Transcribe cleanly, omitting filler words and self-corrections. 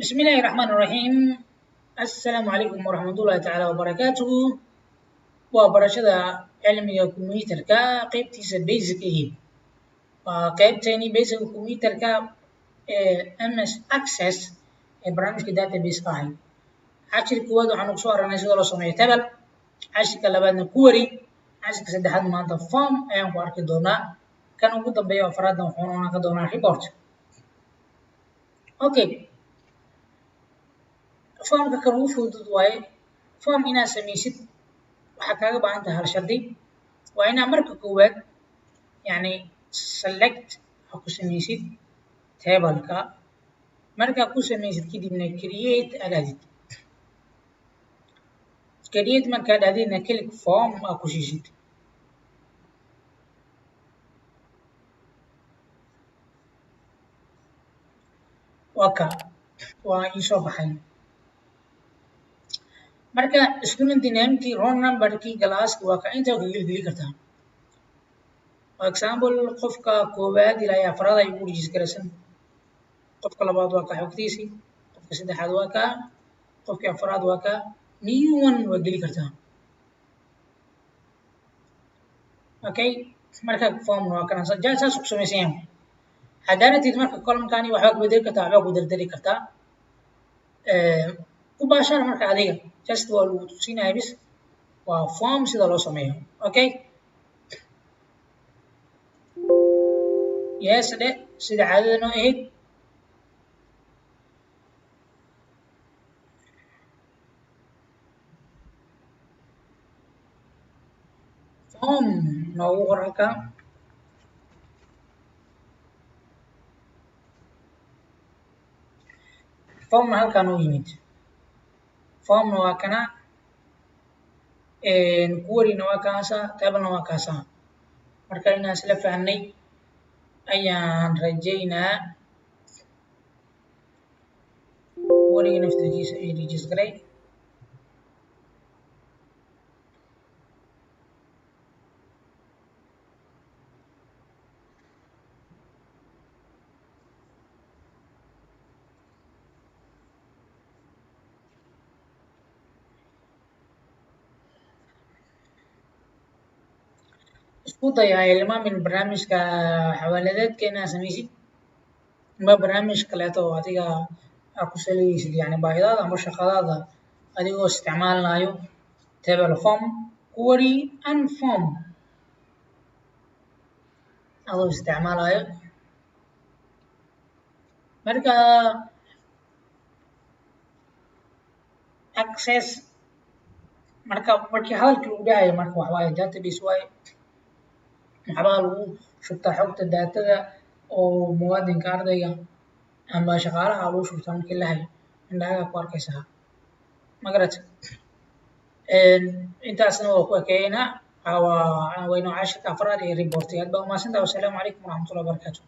Bismillahi raxmaani raxiim. Assalaamu calaykum waraxmatullahi tacaala wabarakaatuhu. Waa barashada cilmiga kombiyuutarka qeybtiisa basic ahi. Waa qeybteeni basic kombiyuutarka ee MS Access ee barnaamijka database ka ahay. Cashirka koowaad waxaanu kusoo aragnay sida loo sameeyo table, cashirka labaadna query, cashirka saddexaad maanta form ayaan ku arki doonaa, kan ugu dambeeya afraadna wuxuu noqon doonaa report. Okay, formka kan ugu fudud waaye. Form inaad samaysid waxaa kaaga baahan tahay hal shardi: waa inaad marka koowaad yani select ha ku samaysid tableka. Markaa ku samaysid kadibna create aad aadid. Create markaad aadidna click form aa ku siisid. Waa ka, waa ii soo baxay. Marka student namekii, roll numberkii, classki waa ka intaa ka gelgeli kartaa. For example, qofka koowaad ilaa iyo afraad ay ugu register garaysan. Qofka labaad waa ka xogtiisii, qofka saddexaad waa ka, qofka afraad waa ka. New one waa geli kartaa. Okay, marka form waa kana saas ku samaysan yahay. Haddaanatid marka columnkani waxbaa ku bedeli kartaa, waxbaa ku dardari kartaa, ku baashaan. Marka adiga just waa lagu tusinaya bis, waa form sida loo sameeyo. Okay, yes dhe, sida caadada noo ahayd. Form noogu qor halkaa. Formna halkaan u yimid, formna waa kana, queryna waa kaasa, tablena waa kaasa. Marka inaan isla fahnay ayaan rajaynaa. Queryga naftirkiisa ay register garay. Isku day ha ilmaamin barnaamijka xawaaladeedka inaad samaysid ama barnaamij kaleeto oo adiga aad ku saleysid, yani baahidaada ama shaqadaada, adigoo isticmaalinayo table, form, query and form adoo isticmaalayo. Marka Access, marka markii hadalkii lagu dhahayo, marka waxa waaye database waaye, waxbaa lagu shubtaa xogta daatada oo muwaadinka, ardayga ama shaqaalaha lagu shubtaa. Markii la hayo indhahaga ku arkaysaa, ma garat? Intaasna waa ku ekeeynaa. Waa waynoo cashirka afraad ee reportiga. Aad baa umahadsantahay. Wasalaamu calaykum waraxmatullahi wabarakaatu.